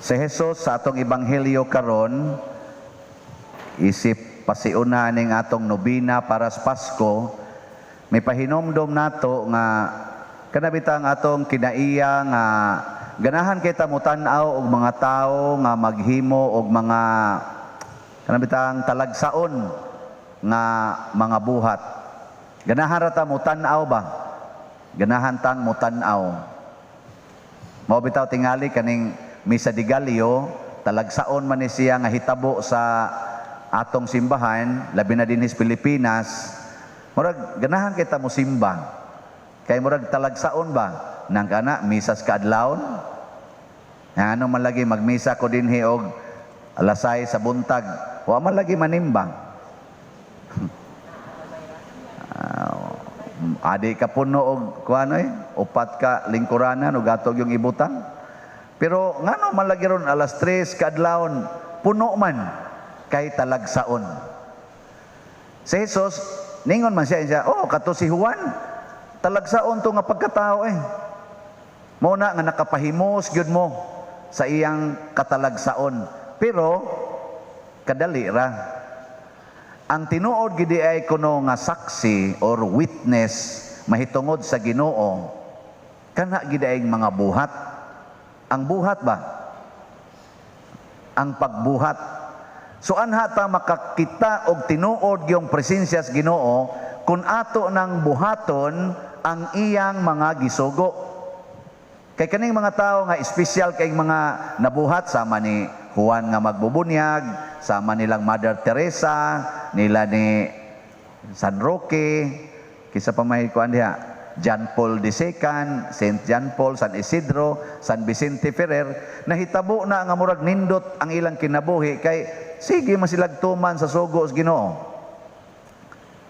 Si Jesus sa atong ebanghelyo karon, isip pasiuna ning atong nobina para sa Pasko, may pahinomdom nato nga kanabitang atong kinaiya nga ganahan kita motan-aw og mga tawo nga maghimo og mga kanabitang talagsaon nga mga buhat. Ganahan ra ta motan-aw ba? Ganahan tang motan-aw. Mao bitaw tingali kaning Misa de Gallo, talagsaon man ni siya nga hitabo sa atong simbahan, labi na dinhi sa Pilipinas. Murag ganahan kita mo simba. Kay murag talagsaon ba? Nang kana misas kaadlawon. Ano man lagi magmisa ko dinhi og alas 6 sa buntag, wa man lagi manimbang. Adi ka puno og kuan oy, upat ka lingkuranan og atog yung ibutang. Pero ngano man lagi ron alas 3 kaadlawon, puno man kay talagsaon. Si Jesus, ningon man siya, siya, "Oh, kato si Juan, talagsaon to nga pagkatao eh." Mao na nga nakapahimos gyud mo sa iyang katalagsaon. Pero kadali ra. Ang tinuod gidi ay kuno nga saksi or witness mahitungod sa Ginoo, kana gid ay mga buhat. Ang buhat ba? Ang pagbuhat. So anha ta makakita og tinuod yung presensya sa Ginoo kung ato nang buhaton ang iyang mga gisugo. Kay kaning mga tao nga espesyal kay mga nabuhat sama ni Juan nga magbubunyag, sama nilang Mother Teresa, nila ni San Roque, kisa pa may kuan diha, John Paul II, Saint John Paul, San Isidro, San Vicente Ferrer, nahitabo na nga murag nindot ang ilang kinabuhi kay sige masilag tuman sa sugo sa Ginoo.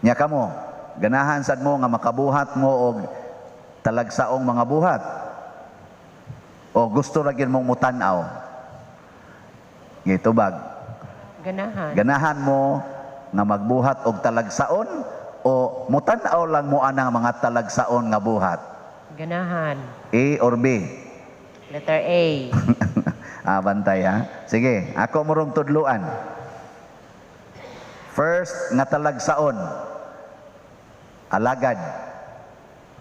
Nya kamo, ganahan sad mo nga makabuhat mo og talagsaong mga buhat? O gusto ra gyud mong mutan-aw? Gitubag. Ganahan. Ganahan mo nga magbuhat og talagsaon o mutan-aw lang mo anang mga talagsaon nga buhat? Ganahan. A or B? Letter A. Ah, bantay ha. Sige, ako morong tudluan. First nga talagsaon, alagad,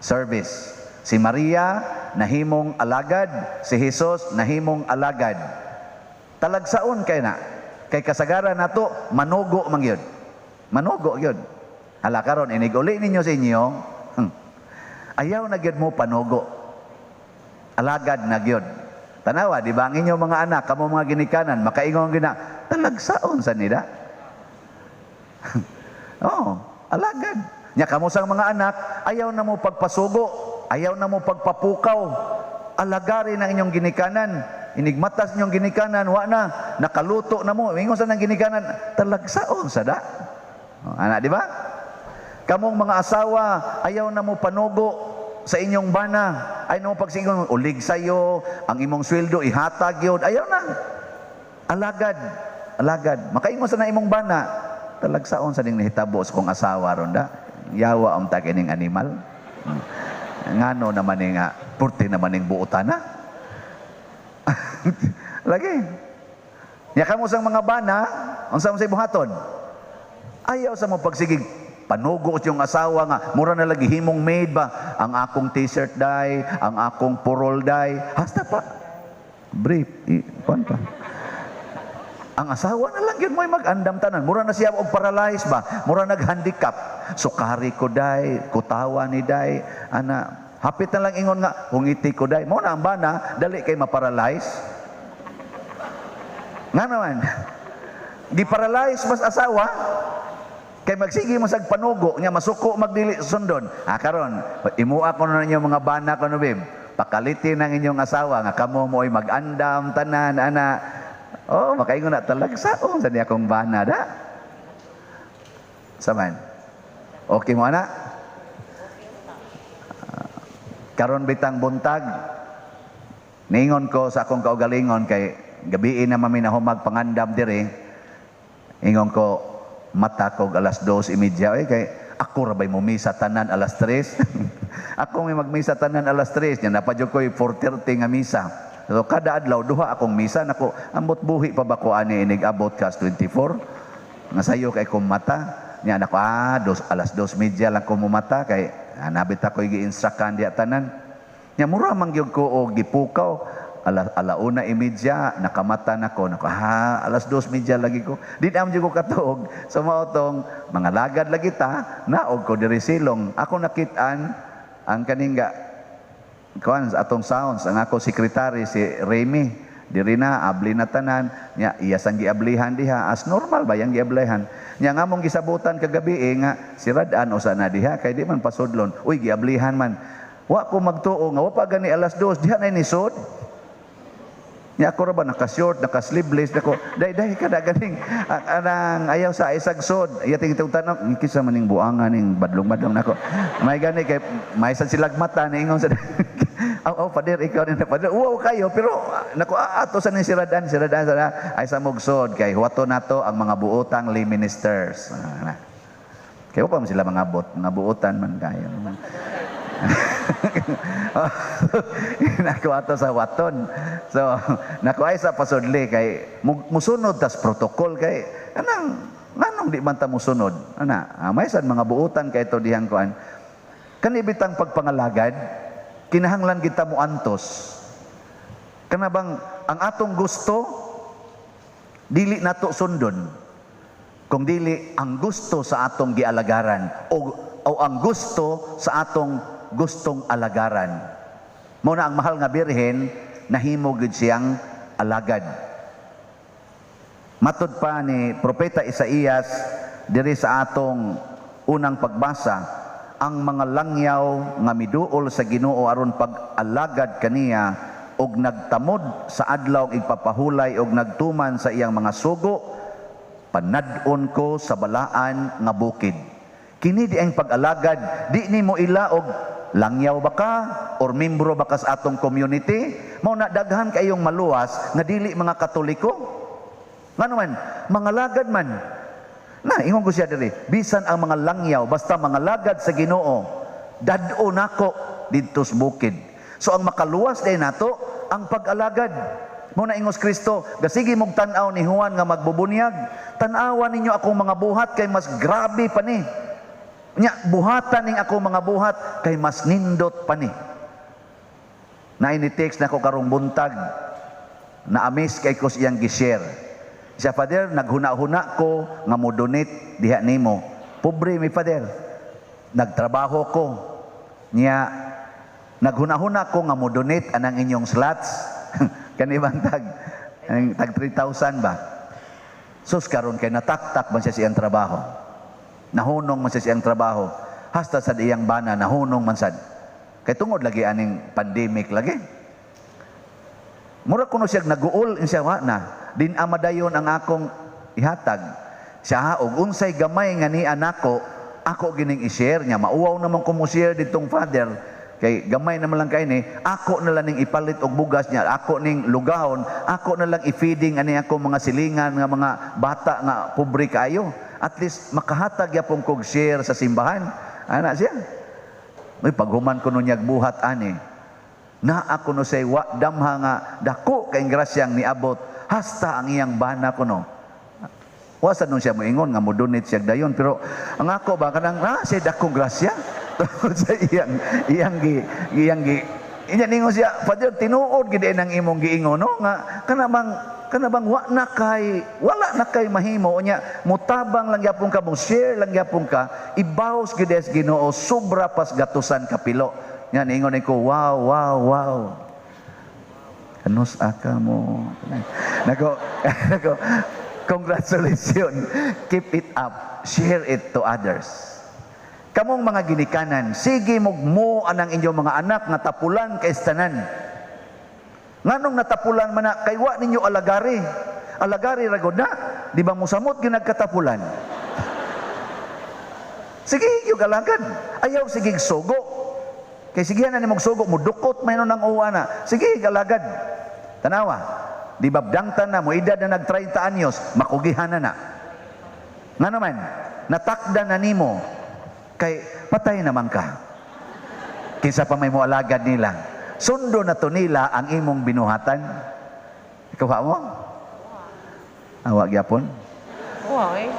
service. Si Maria nahimong alagad, si Jesus nahimong alagad. Talagsaon kay na. Kay kasagaran nato manugo man gyud. Manugo gyud. Hala karon inig uli ninyo sa inyo, ayaw na gyud mo panugo. Alagad na gyud. Tanawa, di ba ang inyong mga anak, kamo mga ginikanan, makaingon gina, talagsaon sa nila. Oh, alagad. Nya kamo sang mga anak, ayaw na mo pagpasugo, ayaw na mo pagpapukaw. Alagarin ang inyong ginikanan. Inigmatas inyong ginikanan, wa na, nakaluto na mo. Ingon sa nang ginikanan, talagsaon sa da. Oh, ana, di ba? Kamong mga asawa, ayaw na mo panugo sa inyong bana. Ayaw na mo pagsingon, ulig sayo, ang imong sweldo, ihatag yun. Ayaw na. Alagad. Alagad. Makaingon sa na imong bana, talagsaon sa ning nahitabo sa kong asawa ron da. Yawa ang kining animal. Ngano naman ni nga, purti naman ning buotan na. Lagi. Nya kamo sang mga bana, unsa man sa buhaton? Ayaw sa mo pagsigig panugo sa iyong asawa nga mura na lagi himong maid ba, ang akong t-shirt day, ang akong purol day, hasta pa brief kuan pa. Ang asawa na lang yun mo'y mag-andam tanan. Mura na siya og paralyzed ba? Mura nag-handicap. Sukari ko day, kutawa ni day, ana. Hapit na lang ingon nga, hungiti ko day. Mo na ang bana, dali kay maparalyze. Nga naman, gi-paralyze mas asawa, kay magsige mo sag panugo, nya masuko magdili sundon. Ah, karon, imua ko na ninyo mga bana ko no, babe. Pakalitin ang inyong asawa nga kamo mo'y mag-andam tanan ana. Oh, makaingon na talagsaon sa niya akong bana da. Saman. Okay mo ana? Ah, karon bitang buntag, ningon ko sa akong kaugalingon kay gabiin na mami na humag pangandam dire. Ingon ko, mata ko alas 2:30 eh, kay ako ra bay mumisa tanan alas 3. Ako may magmisa tanan alas 3 nya napadyo ko'y 4:30 nga misa. So kada adlaw duha akong misa nako, ambot buhi pa ba ko ani inig abot kas 24 nga sayo kay kong mata niya nako, alas 2:30 lang ko mumata kay nabit ako gi-instructan diya tanan. Nya mura man gyud ko og gipukaw, 1:30 nakamata nako nako, alas 2:30 lagi ko. Di na man ko katuog. So mao tong mga lagad lagi ta, naog ko diri silong. Ako nakit-an ang kaning ga kuan atong sounds, ang ako sekretary si Remy. Diri na abli na tanan nya, iya sang giablihan diha, as normal ba yang giablihan nya. Nga mong gisabutan kagabi eh, nga si Radan usa na diha kay di man pasudlon. Uy, giablihan man. Wa ko magtuo nga wa pa gani alas 2 diha na ni sud nya. Ako ra ba naka-short, naka-sleeveless nako. Day day kada ganing anang ayaw sa isag sud. Iya ting tanong kinsa maning buangan ning badlong-badlong nako. May gani kay may sad silag mata niingon sa, "Oh, oh Pader, ikaw ni Pader." Wow kayo, pero nako ato sa ni si Radan sa ay sa mugsod kay huwato nato ang mga buotang lay ministers. Na. Kay pa man sila mga bot, mga buotan man kayo. Nako ato sa waton. So, nako ay sa pasudli kay musunod tas protocol kay anang nganong di man ta musunod. Ana, may sad mga buotan kay to dihang kuan. Kanibitang pagpangalagad, kinahanglan kita mo antos. Kana bang ang atong gusto dili nato sundon, kung dili ang gusto sa atong gialagaran o ang gusto sa atong gustong alagaran. Mao na ang mahal nga birhen nahimo gid siyang alagad. Matud pa ni Propeta Isaías diri sa atong unang pagbasa, ang mga langyaw nga miduol sa Ginoo aron pag-alagad kaniya og nagtamod sa adlaw igpapahulay og nagtuman sa iyang mga sugo, panad-on ko sa balaan nga bukid. Kini di ang pag-alagad, di nimo ila og langyaw ba ka or membro ba ka sa atong community. Mao na daghan kayong maluwas nga dili mga Katoliko. Ngano man, mga lagad man. Na, ingon ko siya diri, bisan ang mga langyaw, basta mga lagad sa Ginoo, dad-o nako didto sa bukid. So ang makaluwas day nato ang pag-alagad. Mao na ingos Kristo, gasigi mong tan-aw ni Juan nga magbubunyag, tan-awa ninyo akong mga buhat kay mas grabe pa ni. Nya buhatan ning akong mga buhat kay mas nindot pa ni. Na ini text nako karong buntag, na amis kay ko siyang gi-share. Siya, "Father, naghuna-huna ko nga mo donate diha nimo. Pobre mi, Father. Nagtrabaho ko. Nya naghuna-huna ko nga mo donate anang inyong slots." Kani bang tag 3,000 ba? Sus, karon kay nataktak man siya siyang trabaho. Nahunong man siya siyang trabaho. Hasta sa iyang bana nahunong man sad. Kay tungod lagi aning pandemic lagi. Mura kuno siya naguol siya, wa na. Din amadayon ang akong ihatag. Siya og unsay gamay nga ni anako, ako gining i-share niya. Mauwaw naman ko mo share ditong Father. Kay gamay naman lang kay ni, ako na lang ning ipalit og bugas niya, ako ning lugahon, ako na lang i-feeding ani ako mga silingan nga mga bata nga pobre kaayo. At least makahatag yapon kog share sa simbahan. Ana siya. May paghuman ko nun niyag buhat ani. Naa kuno say wa damha nga dako kay grasyang niabot hasta ang iyang bana kuno. Wa sa nun siya moingon nga mo-donate siya dayon, pero ang ako ba kanang siya dakong grasya tungod sa iyang iyang gi iyang gi inya ningon siya, "Father, tinuod gid ang imong giingon, no, nga kana bang wa na kay wala na kay mahimo nya mutabang lang gyapon ka, mo share lang gyapon ka, ibaws gid sa Ginoo sobra pas gatusan kapilo." Nya ningon ko, "Wow, wow, wow. Kanus aka mo." Nako, nako, congratulations. Keep it up. Share it to others. Kamong mga ginikanan, sige mugmo anang inyong mga anak nga tapulan kay tanan. Nganong natapulan man na, kay wa ninyo alagari. Alagari ra gud na, di ba musamot ginagkatapulan? Sige, yung alagad. Ayaw sige sugo. Kay sige na ni sugo, mudukot may nang uwa na. Sige, galagad. Tanawa, di ba dangtan na, mo edad na nag 30 anyos, makugihan na na. Nga naman, natakda na nimo, kay patay naman ka. Kinsa pa may mo alagad nila. Sundo na to nila ang imong binuhatan. Ikaw mo? Awa gyapon. Kuha eh.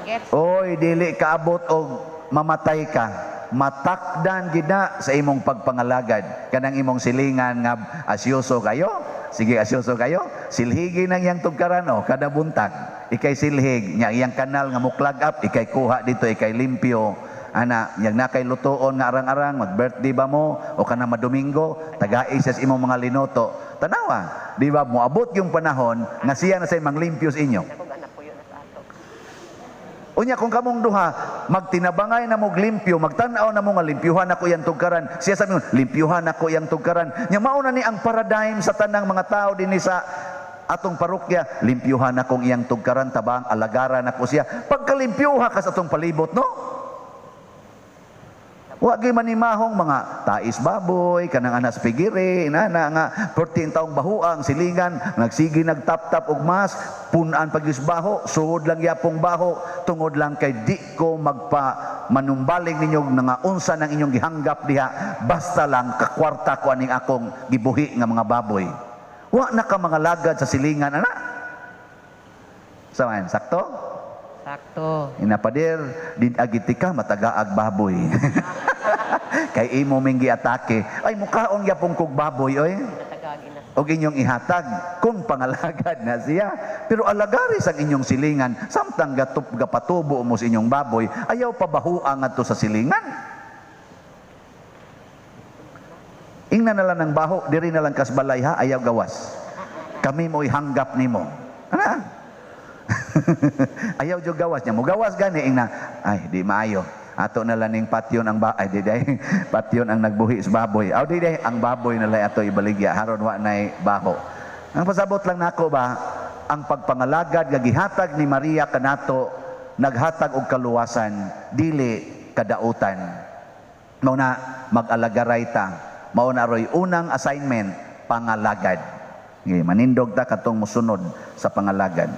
Gets. Oy, dili kaabot og mamatay ka. Matakdan gid na sa imong pagpangalagad. Kanang imong silingan nga asyoso kayo. Sige, asyoso kayo. Silhigi nang iyang tugkaran o kada buntag. Ikay silhig, nya iyang kanal nga mo-clog up, ikay kuha dito, ikay limpyo. Ana, yang nakay lutuon nga arang-arang, mag-birthday ba mo o kana madomingo, tagai siya sa imong mga linoto. Tanawa, di ba moabot yung panahon nga siya na say manglimpyo sa inyo. Ako anak puyo na sa ato. Unya kung kamong duha, magtinabangay na mo limpyo, magtan-aw na mo nga limpyuhan ako yang tugkaran. Siya sabi mo, limpyuhan ako yang tugkaran. Nya mao na ni ang paradigm sa tanang mga tao dinhi sa atong parokya, limpyuhan akong iyang tugkaran, tabang alagaran ako siya. Pagkalimpyuha ka sa atong palibot, no? Wa gyud manimahong mga tais baboy, kanang anas pigiri, inana nga 14 taong bahuang silingan, nagsige nagtap-tap og mas, punan pag baho, suod lang yapong baho, tungod lang kay di ko magpa manumbaling ninyo nga unsa nang inyong gihanggap diha, basta lang kakwarta ko aning akong gibuhi nga mga baboy. Wa na ka mga lagad sa silingan, ana. Saman, sakto? Sakto. Inapader, di agiti ka matagaag baboy. Kay imo ming giatake. Ay mukaon gyapon kog baboy oy. Natagagi na. Og inyong ihatag kung pangalagad na siya. Pero alagari sa inyong silingan samtang gatup gapatubo mo sa inyong baboy, ayaw pabahuang ngadto sa silingan. Ingna na lang ng baho, diri na lang kasbalay ha, ayaw gawas. Kami mo'y hanggap nimo. Ana? Ayaw jud gawas niya. Mugawas gani ingna, ay di maayo. Ato na lang ning patyon ang ba ay di day patyon ang nagbuhi sa baboy. Aw di day ang baboy na lang ato ibaligya haron wa nay baho. Ang pasabot lang nako ba ang pagpangalagad nga gihatag ni Maria kanato naghatag og kaluwasan dili kadautan. Mao na mag-alagaray ta. Mao na roy unang assignment, pangalagad. Okay, manindog ta katong musunod sa pangalagad.